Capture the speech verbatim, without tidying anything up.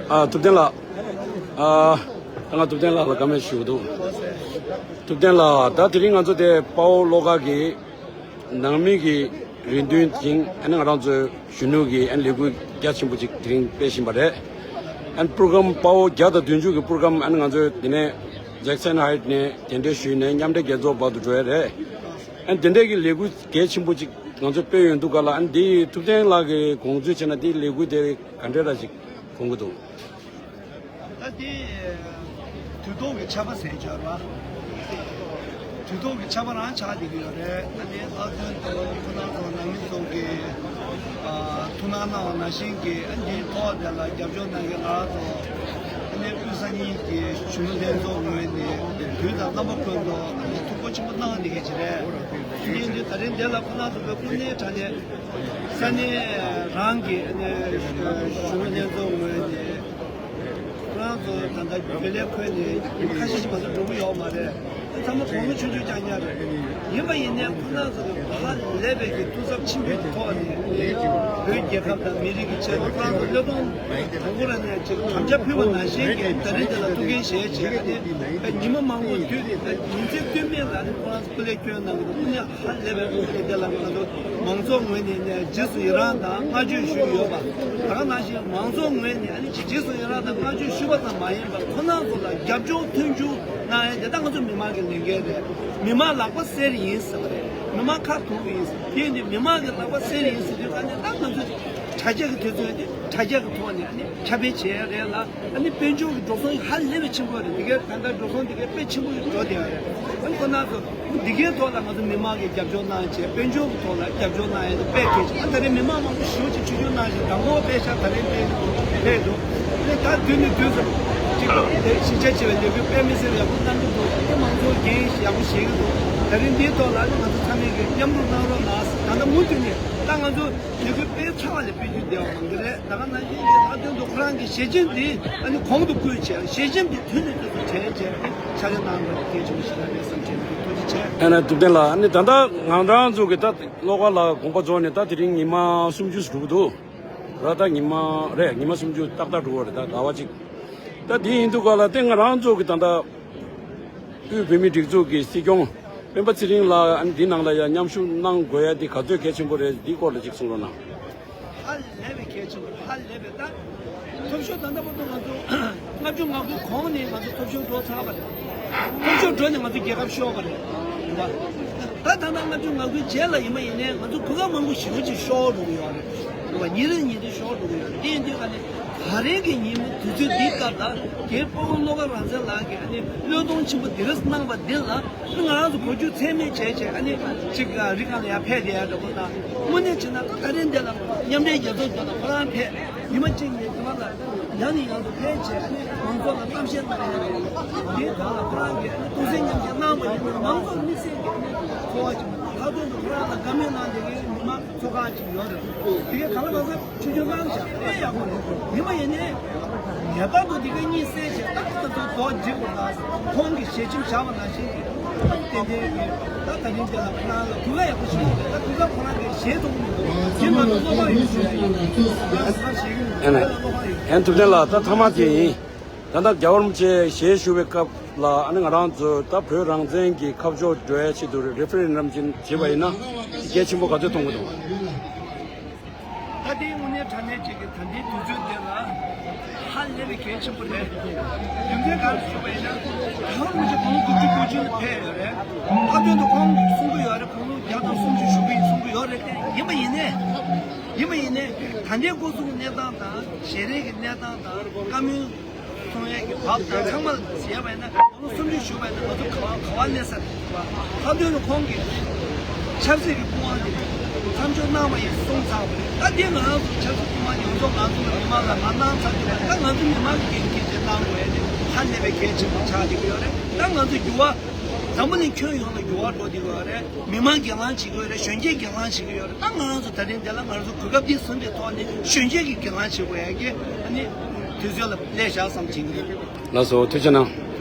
ཨ། ཐུབ་བསྟན་ལགས། ཨ། ད་ང་ཐུབ་བསྟན་ལགས་ལ་བཀའ་མོལ་ཞུ་གི་འདུག། ཐུབ་བསྟན་ལགས། ད་དེ་རིང་ང་ཚོ་དེ་དཔའ་བོ་བློ་དགའ་གི་ནང་མི་གི་རེ་འདུན་བཞིན། ཨ་ནི་ང་རང་ཚོའི་གཞོན་ནུ་གི་ཨ་ནི་ལས་འགུལ་རྒྱ་ཆེན་པོ་ཅིག་དེ་རིང་སྤེལ་བཞིན་པ་རེད། ཨ་ནི་པུ་རོ་གྷ་རམ་དཔའ་བོ་བརྒྱ་དང་བདུན་ཅུ་གི་པུ་རོ་གྷ་རམ། ཨ་ནི་ང་ཚོའི་དེ་ནས་ཇེག་སན་ཧའིཊ་ནས་དེ་འདྲའི་ཞུས་ནས་མཉམ་འབྲེལ་རྒྱལ་ཚོགས་བར་དུ་འགྲོ་ཡ་རེད། ཨ་ནི་དེ་འདྲའི་གི་ལས་འགུལ་གལ་ཆེན་པོ་ཅིག་ང་ཚོས་སྤེལ་ཡོང་དུས་སྐབས་ལ། ཨ་ནི་འདི་ཐུབ་བསྟན་ལགས་ཀྱིས་དགོངས་ཚུལ་བྱས་ན་འདིའི་ལས་འགུལ་དེ་ག་འདྲ་འདྲ་ཞིག་དགོངས་ཀྱི་འདུག། ད་དེ་དུས་ཐོག་གི་ཆར་པ་ཟེར་བྱ་བ། དུས་ཐོག་གི་ཆར་པ་རང་ཆགས་བསྡད་ཀྱི་ཡོད་རེད། ཨ་ནི་ལྷག་དོན་དུ་ཁོ་རང་ཚོ་ནང་མི་ཚོ་གི་ཨ་ཐུགས་སྣང་གནང་བ་ནང་བཞིན་གྱི། ཨ་འདིའི་ཐོག་དེ་ལ་རྒྱབ་སྐྱོར་གནང་མཁན་ང་རང་ཚོ་ཨ་ནི་དབུས་ས་གཉིས་ཀྱི་གཞོན་ནུ་ལྷན་ཚོགས་ངོས་ནས་དུས་དང་རྣམ་པ་ཀུན་ཏུ་ཨ་ནི་ཐུགས་ཁུར་ཆེན་པོ་གནང་བསྡད་མཁན་ཅིག་རེད། ཨ་ནི་འདི་ད་རིང་འདི་ལ་ཁོ་རང་ཚོ་དངོས་གནས་དྲང་གནས་ས་གནས་རང་གི་ཨ་ནི་གཞོན་ནུ་ལྷན་ཚོགས་ངོས་ནས། ཁོ་རང་ཚོ་ད་ལྟ་རྒྱུན་ལས་འཁོད་ནས་ཁ་ཤས་ཤིག་མ་གཏོགས་འགྲོ་གི་ཡོད་མ་རེད། ཚང་མ་དགུང་ལོ་ཆུང་ཆུང་རྐྱང་རྐྱང་རེད། ཡིན་པ་ཡིན་ནའི་ཁོ་རང་ཚོ་གི་ཧ་ལས་པའི་གི་ཐུགས་འཚབ་ཆེན་པོའི་ཐོག་ནས་བོད་རྒྱལ་ཁབ་དང་མི་རིགས་ཀྱི་ཆེད་དུ་ཁོ་རང་ཚོ་བློས་གཏོང་དང་པོ་རང་ནས་ཅིག་དམ་བཅའ་ཕུལ་བ་ནང་བཞིན་གྱི་ད་རིང་འདི་ལ་ཐུགས་འགན་བཞེས་བྱས་ཏེ། ཉི་མ་མང་པོ་དུས་ཉིན་མཚན་ལྟོས་མེད་ལ་ནི་ཁོ་རང་ཚོ་སྐུ་ལས་བསྐྱོན་གནང་གི་འདུག། ཨ་ནི་ཧ་ལས་པའི་དགོངས་པ་དེ་ལ་ང་ཚོ་མང་ཚོགས་ངོས་ནས་ནས་རྗེས་སུ་ཡི་རང་དང་བསྔགས་བརྗོད་ཞུས་ཡོད་པ། ད་ག་ནང་བཞིན་མང་ཚོགས་ངོས་ནས་ཨ་ནི་རྗེས་སུ་ཡི་རང་དང་བསྔགས་བརྗོད་ཞུས་པ་ཙམ་མ་ཡིན་པར་ཁོ་རང་ཚོ་ལ་རྒྱབ་ལྗོངས་མཐུན་འགྱུར་གནང་ཡ་དེ་ད་ང་ཚོ་མི་མང་གི་ལས་འགན་རེད། མི་མང་ལག་པ་གསེར་ཡིན་ཟེར་བ་རེད། མི་མང་ཁ་དུང་ཡིན་ཟེར། དེ་ཡིན་དུས་མི་མང་གི་ལག་པ་གསེར་ཡིན་ཟེར་དུས་ད་ནི་ད་ང་ཚོ་དྲ་རྒྱ་གི་དུས་ཚོད་དེ་དྲ་རྒྱ་གི་ཐོག་ནས་ཨ་ནི་ཁྱབ་སྤེལ་བྱེད་ཡ་རེད་ལ། ཨ་ནི་དཔལ་འབྱོར་གྱི་འགྲོ་སོང་ཧ་ལས་པའི་ཆེན་པོ་རེད། འདི་གའི་ད་ལྟ་འགྲོ་སོང་འདི་གའི་དཔེ་ཆེན་པོ་ཞིག་འགྲོ་བསྡད་ཡོད་རེད། ཨ་ནི་ཁོ་ན་ཚོ་འདི་གའི་ཐོག་ལ་ང་ཚོ་མི་མང་གིས་རྒྱབ་སྐྱོར་གནང་བྱས། དཔལ་འབྱོར་གྱི་ཐོག་ལ་རྒྱབ་སྐྱོར་གནང་ཡ་དེ་དཔེ་གལ་ཆེ། ཨ་ད་རེས་མི་མང་མང་པོ་ཞེ་པོ་ཅིག་ཆིབས་བསྒྱུར་གནང་བཞིན་དང་པོ་དཔེ་ཤག་ད་རེས་སླེབས་འདུག། སླེབས་འདུག། ཨ་ནི་ད་དུས་ནས་དུས་སུ་ཅིག་དེ་ཞིབ་ཆ་ཆེ་བའི་ལས་འགུལ་དཔེ་མི་སྲིད་པ་ཡག་པོ་གནང་གི་འདུག། ཨ་ནི་མང་ཚོགས་འགན་ཡག་པོ་བཞེས་ཀྱི་འདུག། ད་རེས་འདིའི་ཐོག་ལ་ཨ་ནི་ང་ཚོ་ཚང་མས་ཀྱིས་མཉམ་རུབ་གནང་རོགས་གནང་། ད་ལྟ་མུ་མཐུད་ནས་ད་ང་ཚོ་ལས་འགུལ་སྤེལ་ཚར་བ་ལས་སྤེལ་རྒྱུ་བདེ་བ་མང་གི་རེད། ད་ག་ནང་བཞིན་གྱི་ལྷག་དོན་དུ་ཁོ་རང་གི་ཞལ་ཆེམས་འདི་ཨ་ནི་གོང་དུ་བཀོད་བྱས། ཞལ་ཆེམས་འདི་དུས་ནས་དུས་སུ་དྲན་བྱས་ནས་ཕྱག་ལས་གནང་དགོས་པ་གལ་ཆེན་པོ་ཞིག་རེད་བསམ་བྱས་ནས་ཐུགས་རྗེ་ཆེ། ཨ་ནི་ཐུབ་བསྟན་ལགས། ཨ་ནི་ད་ལྟ་ང་རང་ཚོ་གི་ད་བློ་དགའ་ལགས་དགོངས་པ་རྫོགས་ནས་ད་དེ་རིང་ཉི་མ་སུམ་ཅུ་ཙམ་འགྲོ་གི་འདུག་ར། ད་ཉི་མ་རེད། ཉི་མ་སུམ་ཅུ་ཏག་ཏག་འགྲོ་བ་རེད། ད་ཟླ་བ་གཅིག། ད་དེ་ཡིན་དུས་སྐབས་ལ་དེ་ང་རང་ཚོ་གི་ད་ལྟ་དབུས་བོད་མིའི་སྒྲིག་འཛུགས་ཀྱི་སྲིད་སྐྱོང་སྤེན་པ་ཚེ་རིང་ལགས་ཨ་ནི་འདི་ནང་ལ་ཡང་མཉམ་ཞུགས་གནང་དགོས་ཡ་འདི་ག་ཚོད་གལ་ཆེན་པོ་རེད། འདིའི་སྐོར་ལ་ཅིག་གསུང་རོགས་གནང་། ཧ་ལས་པའི་གལ་ཆེན་པོ། ཧ་ལས་པའི། ད་ཐོབ་ཤོར་ད་ལྟ་བར་དུ་ང་ཚོ་ལྔ་བཅུ་ང་དགུ་གོང་ནས་ང་ཚོ་ཐོབ་ཤོར་འགྲོ་ཚར་བ་རེད། ཐོབ་ཤོར་འགྲོ་ནས་ང་ཚོ་རྒྱལ་ཁབ་ཤོར་བ་རེད། རེད་པ། ད་ད་ལྟ་ལྔ་བཅུ་ང་དགུའི་རྗེས་ལ་ཡིན་པ་ཡིན་ནའི་ང་ཚོ་གོ་སྐབས་མང་པོ་ཞེ་པོ་ཅིག་ཤོར་འགྲོ་གི་ཡོད་རེད། རེད་པ། ཉིན་རེ་ཉིན་རེ་ཤོར་འགྲོ་གི་ཡོད་རེད། དེ་ཡིན་དུས་ད་ནི་ད་རེས་ཀྱི་ཉིན་མོ་དུས་ཚོད་འདིའི་སྐབས་ལ་རྒན་དཔའ་བོ་བློ་དགའ་རང་བཙན་ལགས་ཀྱིས་ཨ་ནི་བློས་གཏོང་ཆེན་པོ་འདི་རིགས་གནང་བ་འདི་ལ་ང་རང་ཚོ་གོ་རྒྱུ་ཚད་མེད་བྱས་བྱས། ཨ་ནི་གཅིག་རི་སྒང་ལ་ཡར་ཕེབས་བསྡད་ཡ་འདྲ་པོ་དང་། དངོས་གནས་བྱས་ན་ད་ད་རེས་འདི་ལ་མཉམ་འབྲེལ་རྒྱལ་ཚོགས་ཀྱི་ཐོག་ལ་ཁོ་རང་ཕེབས། ཉི་མ་གཅིག་གཉིས་དུ་མ་ལ་ཡང་ནས་ཡང་དུ་ཕེབས་བྱས། ཨ་ནི་མང་ཚོགས་ལ་གཏམ་བཤད་གནང་ཡ་འདིའི་ཐོག་ལ་ཁོ་རང་གིས་ཨ་ནི་ཐུགས་སེམས་མཉམ་སྐྱེད་གནང་བ་ཡིན་ན་མང་ཚོགས་དམིགས་བསལ་གྱི་ཨ་ནི་ཚོར་བ་ཅིག་མཐའ་དོན་དུ་ཁོ་རང་ལ་དགའ་མོས་གནང་བསྡད་མཁན་མི་མང་ཚོགས་ཁག་ཅིག་ཡོད་རེད། དེ་གའི་གང་ལ་གང་འཚམ་ཆུང་ཆུང་གནང་བཞག་དཔེ་ཡག་པོ་རེད། ཡིན་པ་ཡིན་ནའི་ངེས་པར་དུ་དེ་གའི་གཉིད་སད་བྱས། ད་ང་ཚོ་རྡོག་རྗེ་པོ་དང་ཁོང་གི་ཞལ་ཆེམས་བཞག་པ་ནང་བཞིན་གྱི་ཏན་ཏན་གྱི་ད་ད་རིང་དེ་ལ་ཁོ་རང་ལ་གོ་སྐབས་ཡག་པོ་ཞིག་ཡོད་རེད། ད་གོ་སྐབས་ཁོ་རང་གིས་བཞེས་ཐུབ་ཀྱི་མི་འདུག། དེ་ང་ཚོ་བློ་ཕམ་ཡོད་ཞུ་ཡ་ཡིན། ང་ཚོ་ཚར་བཞེས་ཀྱི་མི་འདུག། ཨ་ནི་ང་ལ་བློ་ཕམ་ཡོད། ཨན་ཐུབ་བསྟན་ལགས། ད་མཐའ་མ་དེ་ཡིན། ད་ལྟ་རྒྱལ་བ་རིན་པོ་ཆེ་ཞལ་བཞུགས་པའི་སྐབས་ལ་ཨ་ནི་ང་རང་ཚོས་ད་བོད་རང་བཙན་གྱི་ཁ་ཕྱོགས་འགྲོ་ཡའི་ཆེད་དུ་རེ་ཕེ་རེན་ཌམ་ཅིག་བྱས་པ་ཡིན་ན་གལ་ཆེན་པོ་ག་ཚོད་མཐོང་གི་འདུག། ད་ལྟའི་དངོས་གནས་དྲང་གནས་ཅིག་གི་ད་ལྟའི་དུས་ཚོད་འདི་ལ་ཧ་ལས་པའི་གལ་ཆེན་པོ་རེད། རྒྱུ་མཚན་གང་ཞུས་པ་ཡིན་ན། རྒྱལ་བ་རིན་པོ་ཆེ་དགུང་ལོ་དགུ་བཅུ་གོ་གཅིག་ལ་ཕེབས་ཡོད་རེད། ལྷག་དོན་དུ་ཁོང་གསུང་གི་ཡོད་རེད། དགུང་ལོ་བརྒྱ་དང་སུམ་ཅུ་བཞུགས་ཀྱི་ཡིན་གསུང་གི་ཡོད་རེད། དེ་ཡིན་པ་ཡིན་ནའི། ཡིན་པ་ཡིན་ནའི་ད་ལྟའི་སྐོར་གསུམ་གྱི་གནས་སྟངས་དང་ཞལ་རས་ཀྱི་གནས་སྟངས་དང་བཀའ་མོལ་གསུང་ཡས་ཀྱི་བབ་དང་ཚང་མ་ལ་བྱས་པ་ཡིན་ན། ལོ་སུམ་ཅུ་བཞུགས་པ་ཡིན་ན་ང་ཚོ་ག་བ་ག་བ་སླེབས་ས་རེད་པ། ལྷག་དོན་དུ་ཁོང་གིས་ཆབ་སྲིད་ཀྱི་སྐུ་དབང་དེ་མཚམས་འཇོག་གནང་བ་ཡིན་གསུངས་ཚར་བ་རེད། ད་དེ་ང་རང་ཚོ་ཆབ་སྲིད་སྐུ་དབང་ཡོངས་རྫོགས་ང་ཚོ་ལ་མི་མང་ལ་མ་གནང་ཚར་དུས་ད་ང་ཚོ་མི་མང་གི་འགན་འཁྱེར་བྱས་གནང་དགོས་ཡ་དེ་ཧ་ལས་པའི་གལ་ཆེན་པོ་ཆགས་བསྡད་ཀྱི་ཡོད་རེད། ད་ང་ཚོ་འགྱུར་བ་འཛམ་བུ་གླིང་ཁྱོན་ཡོངས་ལ་འགྱུར་བ་འགྲོ་བསྡད་ཀྱི་ཡོད་རེད། མི་མང་སྒེར་ལངས་བྱེད་ཀྱི་ཡོད་རེད། གཞོན་སྐྱེས་སྒེར་ལངས་བྱེད་ཀྱི་ཡོད་རེད། ད་ང་རང་ཚོ་ད་རིང་འདི་ལ་ང་རང་ཚོ་གོ་སྐབས་འདི་བཟུང་བའི་ཐོག་ནས་གཞོན་སྐྱེས་ཀྱི་སྒེར་ལངས་བྱེད་དགོས་ཡ་གི་ཨ་ནི་དུས་ཚོད་ལ་སླེབས་བཞག་བསམ་བྱེད་ཀྱི་ཡོད། ལགས་སོ། ཐུགས་རྗེ་གནང་།